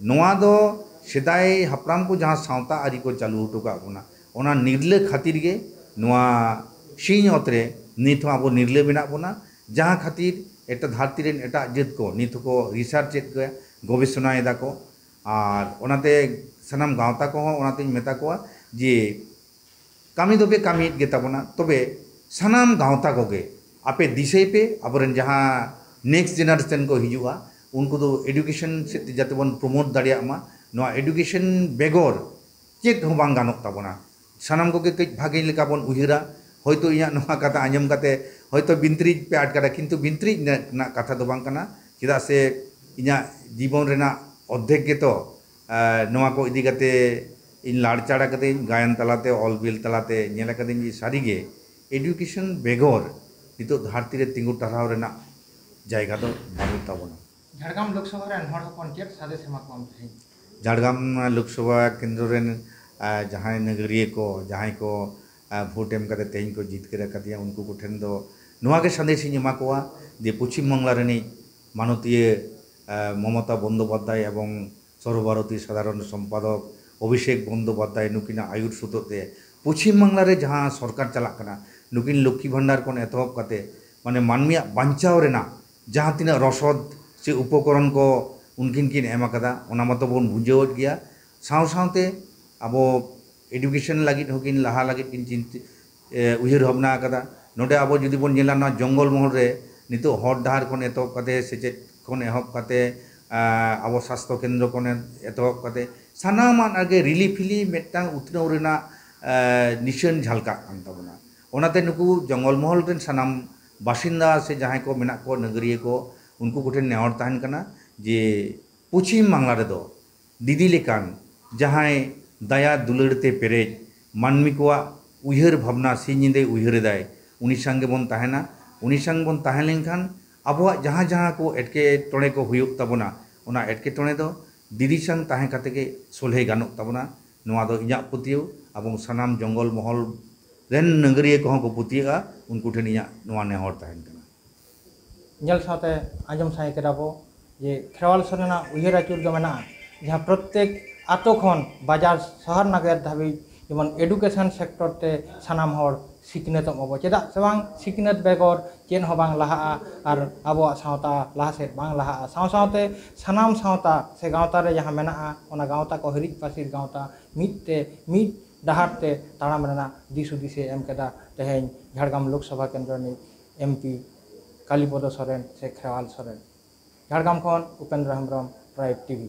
ᱱᱚᱣᱟ ᱫᱚ ᱥᱮᱫᱟᱭ ᱦᱟᱯᱲᱟᱢ ᱠᱚ ᱡᱟᱦᱟᱸ ᱥᱟᱶᱛᱟ ᱟᱹᱨᱤ ᱠᱚ ᱪᱟᱹᱞᱩ ᱦᱚᱴᱚ ᱠᱟᱜ ᱵᱚᱱᱟ, ᱚᱱᱟ ᱱᱤᱨᱞᱟᱹ ᱠᱷᱟᱹᱛᱤᱨ ᱜᱮ ᱱᱚᱣᱟ ᱥᱤᱧ ᱚᱛ ᱨᱮ ᱱᱤᱛ ᱦᱚᱸ ᱟᱵᱚ ᱱᱤᱨᱞᱟᱹ ᱢᱮᱱᱟᱜ ᱵᱚᱱᱟ᱾ ᱡᱟᱦᱟᱸ ᱠᱷᱟᱹᱛᱤᱨ ᱮᱴᱟᱜ ᱫᱷᱟᱹᱨᱛᱤ ᱨᱮᱱ ᱮᱴᱟᱜ ᱡᱟᱹᱛ ᱠᱚ ᱱᱤᱛ ᱦᱚᱸᱠᱚ ᱨᱤᱥᱟᱨᱪ ᱮᱫ ᱠᱚᱣᱟ, ᱜᱚᱵᱮᱥᱚᱱᱟᱭ ᱮᱫᱟ ᱠᱚ᱾ ᱟᱨ ᱚᱱᱟᱛᱮ ᱥᱟᱱᱟᱢ ᱜᱟᱶᱛᱟ ᱠᱚᱦᱚᱸ ᱚᱱᱟᱛᱤᱧ ᱢᱮᱛᱟ ᱠᱚᱣᱟ ᱡᱮ ᱠᱟᱹᱢᱤ ᱫᱚᱯᱮ ᱠᱟᱹᱢᱤᱭᱮᱫ ᱜᱮ ᱛᱟᱵᱚᱱᱟ, ᱛᱚᱵᱮ ᱥᱟᱱᱟᱢ ᱜᱟᱶᱛᱟ ᱠᱚᱜᱮ ᱟᱯᱮ ᱫᱤᱥᱟᱹᱭ ᱯᱮ, ᱟᱵᱚᱨᱮᱱ ᱡᱟᱦᱟᱸ ᱱᱮᱠᱥᱴ ᱡᱮᱱᱟᱨᱮᱥᱚᱱ ᱠᱚ ᱦᱤᱡᱩᱜᱼᱟ, ᱩᱱᱠᱩ ᱫᱚ ᱮᱰᱩᱠᱮᱥᱚᱱ ᱥᱮᱫ ᱛᱮ ᱡᱟᱛᱮ ᱵᱚᱱ ᱯᱨᱚᱢᱳᱴ ᱫᱟᱲᱮᱭᱟᱜ ᱢᱟ᱾ ᱱᱚᱣᱟ ᱮᱰᱩᱠᱮᱥᱚᱱ ᱵᱮᱜᱚᱨ ᱪᱮᱫ ᱦᱚᱸ ᱵᱟᱝ ᱜᱟᱱᱚᱜ ᱛᱟᱵᱚᱱᱟ᱾ ᱥᱟᱱᱟᱢ ᱠᱚᱜᱮ ᱠᱟᱹᱡ ᱵᱷᱟᱜᱮ ᱞᱮᱠᱟ ᱵᱚᱱ ᱩᱭᱦᱟᱹᱨᱟ᱾ ᱦᱚᱭᱛᱳ ᱤᱧᱟᱹᱜ ᱱᱚᱣᱟ ᱠᱟᱛᱷᱟ ᱟᱸᱡᱚᱢ ᱠᱟᱛᱮ ᱦᱚᱭᱛᱳ ᱵᱤᱱᱛᱨᱤᱡ ᱯᱮ ᱟᱴᱠᱟᱨᱟ, ᱠᱤᱱᱛᱩ ᱵᱤᱱᱛᱨᱤᱡ ᱨᱮᱱᱟᱜ ᱠᱟᱛᱷᱟ ᱫᱚ ᱵᱟᱝ ᱠᱟᱱᱟ᱾ ᱪᱮᱫᱟᱜ ᱥᱮ ᱤᱧᱟᱹᱜ ᱡᱤᱵᱚᱱ ᱨᱮᱱᱟᱜ ᱚᱨᱫᱷᱮᱠ ᱜᱮᱛᱚ, ᱟᱸ, ᱱᱚᱣᱟ ᱠᱚ ᱤᱫᱤ ᱠᱟᱛᱮ ᱤᱧ ᱞᱟᱲᱪᱟᱲ ᱟᱠᱟᱫᱟᱹᱧ, ᱜᱟᱭᱟᱱ ᱛᱟᱞᱟᱛᱮ, ᱚᱞ ᱵᱤᱞ ᱛᱟᱞᱟᱛᱮ ᱧᱮᱞ ᱟᱠᱟᱫᱟᱹᱧ ᱡᱮ ᱥᱟᱹᱨᱤᱜᱮ ᱮᱰᱩᱠᱮᱥᱚᱱ ᱵᱮᱜᱚᱨ ᱱᱤᱛᱚᱜ ᱫᱷᱟᱹᱨᱛᱤ ᱨᱮ ᱛᱤᱸᱜᱩ ᱴᱟᱨᱦᱟᱣ ᱨᱮᱱᱟᱜ ᱡᱟᱭᱜᱟ ᱫᱚ ᱵᱟᱹᱱᱩᱜ ᱛᱟᱵᱚᱱᱟ᱾ ᱡᱷᱟᱲᱜᱨᱟᱢ ᱞᱳᱠᱥᱚᱵᱷᱟ ᱨᱮᱱ ᱦᱚᱲ ᱦᱚᱯᱚᱱ ᱪᱮᱫ ᱥᱟᱸᱫᱮᱥ ᱮᱢᱟ ᱠᱚᱣᱟᱢ ᱛᱮᱦᱮᱧ? ᱡᱷᱟᱲᱜᱨᱟᱢ ᱞᱳᱠᱥᱚᱵᱷᱟ ᱠᱮᱱᱫᱨᱚ ᱨᱮᱱ, ᱟᱸ, ᱡᱟᱦᱟᱸᱭ ᱱᱟᱹᱜᱟᱹᱨᱤᱭᱟᱹ ᱠᱚ, ᱡᱟᱦᱟᱸᱭ ᱠᱚ, ᱟᱸ, ᱵᱷᱳᱴ ᱮᱢ ᱠᱟᱛᱮ ᱛᱮᱦᱮᱧ ᱠᱚ ᱡᱤᱛᱠᱟᱹᱨ ᱟᱠᱟᱫᱤᱧᱟ, ᱩᱱᱠᱩ ᱠᱚᱴᱷᱮᱱ ᱫᱚ ᱱᱚᱣᱟ ᱜᱮ ᱥᱟᱸᱫᱮᱥ ᱤᱧ ᱮᱢᱟ ᱠᱚᱣᱟ ᱡᱮ ᱯᱚᱪᱷᱤᱢ ᱵᱟᱝᱞᱟ ᱨᱤᱱᱤᱡ ᱢᱟᱱᱚᱛᱤᱭᱟᱹ, ᱟᱸ, ᱢᱚᱢᱚᱛᱟ ᱵᱚᱱᱫᱳᱯᱟᱫᱽᱫᱷᱟᱭ ᱮᱵᱚᱝ ᱥᱚᱨᱵᱚᱵᱷᱟᱨᱚᱛᱤ ᱥᱟᱫᱷᱟᱨᱚᱱ ᱥᱚᱢᱯᱟᱫᱚᱠ ᱚᱵᱷᱤᱥᱮᱠ ᱵᱚᱱᱫᱳᱯᱟᱫᱽᱫᱷᱟᱭ, ᱱᱩᱠᱤᱱᱟᱜ ᱟᱹᱭᱩᱨ ᱥᱩᱛᱩᱜ ᱛᱮ ᱯᱚᱪᱷᱤᱢ ᱵᱟᱝᱞᱟ ᱨᱮ ᱡᱟᱦᱟᱸ ᱥᱚᱨᱠᱟᱨ ᱪᱟᱞᱟᱜ ᱠᱟᱱᱟ, ᱱᱩᱠᱤᱱ ᱞᱚᱠᱠᱷᱤ ᱵᱷᱟᱱᱰᱟᱨ ᱠᱷᱚᱱ ᱮᱛᱚᱦᱚᱵ ᱠᱟᱛᱮ, ᱢᱟᱱᱮ, ᱢᱟᱹᱱᱢᱤᱭᱟᱜ ᱵᱟᱧᱪᱟᱣ ᱨᱮᱱᱟᱜ ᱡᱟᱦᱟᱸ ᱛᱤᱱᱟᱹᱜ ᱨᱚᱥᱚᱫ ᱥᱮ ᱩᱯᱚᱠᱚᱨᱚᱱ ᱠᱚ ᱩᱱᱠᱤᱱ ᱠᱤᱱ ᱮᱢ ᱟᱠᱟᱫᱟ, ᱚᱱᱟ ᱢᱟᱛᱚ ᱵᱚᱱ ᱵᱩᱡᱷᱟᱹᱣᱮᱫ ᱜᱮᱭᱟ᱾ ᱥᱟᱶ ᱥᱟᱶᱛᱮ ᱟᱵᱚ ᱮᱰᱩᱠᱮᱥᱚᱱ ᱞᱟᱹᱜᱤᱫ ᱦᱚᱸᱠᱤᱱ ᱞᱟᱦᱟ ᱞᱟᱹᱜᱤᱫ ᱠᱤᱱ ᱪᱤᱱᱛᱟᱹ, ᱮ, ᱩᱭᱦᱟᱹᱨ ᱵᱷᱟᱵᱽᱱᱟ ᱟᱠᱟᱫᱟ᱾ ᱱᱚᱰᱮ ᱟᱵᱚ ᱡᱩᱫᱤ ᱵᱚᱱ ᱧᱮᱞᱟ, ᱱᱚᱣᱟ ᱡᱚᱝᱜᱚᱞ ᱢᱚᱦᱚᱞ ᱨᱮ ᱱᱤᱛᱚᱜ ᱦᱚᱨ ᱰᱟᱦᱟᱨ ᱠᱷᱚᱱ ᱮᱛᱚᱦᱚᱵ ᱠᱟᱛᱮ, ᱥᱮᱪᱮᱫ ᱠᱷᱚᱱ ᱮᱦᱚᱵ ᱠᱟᱛᱮ, ᱟ, ᱟᱵᱚ ᱥᱟᱥᱛᱷᱚ ᱠᱮᱱᱫᱨᱚ ᱠᱷᱚᱱ ᱮᱛᱚᱦᱚᱵ ᱠᱟᱛᱮ, ᱥᱟᱱᱟᱢᱟᱜ ᱨᱮᱜᱮ ᱨᱤᱞᱤ ᱯᱷᱤᱞᱤ ᱢᱤᱫᱴᱟᱝ ᱩᱛᱱᱟᱹᱣ ᱨᱮᱱᱟᱜ, ᱮ, ᱱᱤᱥᱟᱹᱱ ᱡᱷᱟᱞᱠᱟᱜ ᱠᱟᱱ ᱛᱟᱵᱚᱱᱟ᱾ ᱚᱱᱟᱛᱮ ᱱᱩᱠᱩ ᱡᱚᱝᱜᱚᱞ ᱢᱚᱦᱚᱞ ᱨᱮᱱ ᱥᱟᱱᱟᱢ ᱵᱟᱥᱤᱱᱫᱟ ᱥᱮ ᱡᱟᱦᱟᱸᱭ ᱠᱚ ᱢᱮᱱᱟᱜ ᱠᱚᱣᱟ, ᱱᱟᱹᱜᱟᱹᱨᱤᱭᱟᱹ ᱠᱚ, ᱩᱱᱠᱩ ᱠᱚᱴᱷᱮᱱ ᱱᱮᱦᱚᱨ ᱛᱟᱦᱮᱱ ᱠᱟᱱᱟ ᱡᱮ ᱯᱚᱪᱷᱤᱢ ᱵᱟᱝᱞᱟ ᱨᱮᱫᱚ ᱫᱤᱫᱤ ᱞᱮᱠᱟᱱ ᱡᱟᱦᱟᱸᱭ ᱫᱟᱭᱟ ᱫᱩᱞᱟᱹᱲ ᱛᱮ ᱯᱮᱨᱮᱡ, ᱢᱟᱹᱱᱢᱤ ᱠᱚᱣᱟᱜ ᱩᱭᱦᱟᱹᱨ ᱵᱷᱟᱵᱽᱱᱟ ᱥᱤᱧ ᱧᱤᱫᱟᱹᱭ ᱩᱭᱦᱟᱹᱨ ᱮᱫᱟᱭ, ᱩᱱᱤ ᱥᱟᱝ ᱜᱮᱵᱚᱱ ᱛᱟᱦᱮᱱᱟ᱾ ᱩᱱᱤ ᱥᱟᱝ ᱵᱚᱱ ᱛᱟᱦᱮᱸ ᱞᱮᱱᱠᱷᱟᱱ ᱟᱵᱚᱣᱟᱜ ᱡᱟᱦᱟᱸ ᱡᱟᱦᱟᱸ ᱠᱚ ᱮᱴᱠᱮᱴᱚᱬᱮ ᱠᱚ ᱦᱩᱭᱩᱜ ᱛᱟᱵᱚᱱᱟ, ᱚᱱᱟ ᱮᱴᱠᱮᱴᱚᱬᱮ ᱫᱚ ᱫᱤᱫᱤ ᱥᱟᱝ ᱛᱟᱦᱮᱸ ᱠᱟᱛᱮ ᱜᱮ ᱥᱚᱞᱦᱮ ᱜᱟᱱᱚᱜ ᱛᱟᱵᱚᱱᱟ᱾ ᱱᱚᱣᱟ ᱫᱚ ᱤᱧᱟᱹᱜ ᱯᱟᱹᱛᱭᱟᱹᱣ, ᱮᱵᱚᱝ ᱥᱟᱱᱟᱢ ᱡᱚᱝᱜᱚᱞ ᱢᱚᱦᱚᱞ ᱨᱮᱱ ᱱᱟᱹᱜᱟᱹᱨᱤᱭᱟᱹ ᱠᱚᱦᱚᱸ ᱠᱚ ᱯᱟᱹᱛᱭᱟᱹᱜᱼᱟ, ᱩᱱᱠᱩ ᱴᱷᱮᱱ ᱤᱧᱟᱹᱜ ᱱᱚᱣᱟ ᱱᱮᱦᱚᱨ ᱛᱟᱦᱮᱱ ᱠᱟᱱᱟ᱾ ᱧᱮᱞ ᱥᱟᱶᱛᱮ ᱟᱸᱡᱚᱢ ᱥᱟᱸᱜᱮ ᱠᱮᱫᱟ ᱵᱚ ᱡᱮ ᱠᱷᱮᱨᱣᱟᱞ ᱥᱚᱨᱮᱱᱟᱜ ᱩᱭᱦᱟᱹᱨ ᱟᱹᱪᱩᱨ ᱫᱚ ᱢᱮᱱᱟᱜᱼᱟ, ᱡᱟᱦᱟᱸ ᱯᱨᱚᱛᱛᱮᱠ ᱟᱛᱳ ᱠᱷᱚᱱ ᱵᱟᱡᱟᱨ ᱥᱚᱦᱚᱨ ᱱᱟᱜᱟᱨ ᱫᱷᱟᱹᱵᱤᱡ ᱡᱮᱢᱚᱱ ᱮᱰᱩᱠᱮᱥᱚᱱ ᱥᱮᱠᱴᱚᱨ ᱛᱮ ᱥᱟᱱᱟᱢ ᱦᱚᱲ ᱥᱤᱠᱷᱱᱟᱹᱛᱚᱜ ᱢᱟᱵᱚ᱾ ᱪᱮᱫᱟᱜ ᱥᱮ ᱵᱟᱝ, ᱥᱤᱠᱷᱱᱟᱹᱛ ᱵᱮᱜᱚᱨ ᱪᱮᱫ ᱦᱚᱸ ᱵᱟᱝ ᱞᱟᱦᱟᱜᱼᱟ ᱟᱨ ᱟᱵᱚᱣᱟᱜ ᱥᱟᱶᱛᱟ ᱞᱟᱦᱟ ᱥᱮᱫ ᱵᱟᱝ ᱞᱟᱦᱟᱜᱼᱟ᱾ ᱥᱟᱶ ᱥᱟᱶᱛᱮ ᱥᱟᱱᱟᱢ ᱥᱟᱶᱛᱟ ᱥᱮ ᱜᱟᱶᱛᱟ ᱨᱮ ᱡᱟᱦᱟᱸ ᱢᱮᱱᱟᱜᱼᱟ, ᱚᱱᱟ ᱜᱟᱶᱛᱟ ᱠᱚ ᱦᱤᱨᱤᱡ ᱯᱟᱹᱥᱤᱨ ᱜᱟᱶᱛᱟ ᱢᱤᱫ ᱛᱮ, ᱢᱤᱫ ᱰᱟᱦᱟᱨ ᱛᱮ ᱛᱟᱲᱟᱢ ᱨᱮᱱᱟᱜ ᱫᱤᱥ ᱦᱩᱫᱤᱥᱮ ᱮᱢ ᱠᱮᱫᱟ ᱛᱮᱦᱮᱧ ᱡᱷᱟᱲᱜᱨᱟᱢ ᱞᱳᱠᱥᱚᱵᱷᱟ ᱠᱮᱱᱫᱨᱚ ᱨᱤᱱᱤᱡ ᱮᱢ ᱯᱤ ᱠᱟᱞᱤᱯᱚᱫᱚ ᱥᱚᱨᱮᱱ ᱥᱮ ᱠᱷᱮᱣᱟᱞ ᱥᱚᱨᱮᱱ᱾ ᱡᱷᱟᱲᱜᱨᱟᱢ ᱠᱷᱚᱱ ᱩᱯᱮᱱᱫᱨᱚ ᱦᱮᱢᱵᱨᱚᱢ, ᱴᱨᱟᱭᱤᱵᱽ ᱴᱤᱵᱷᱤ᱾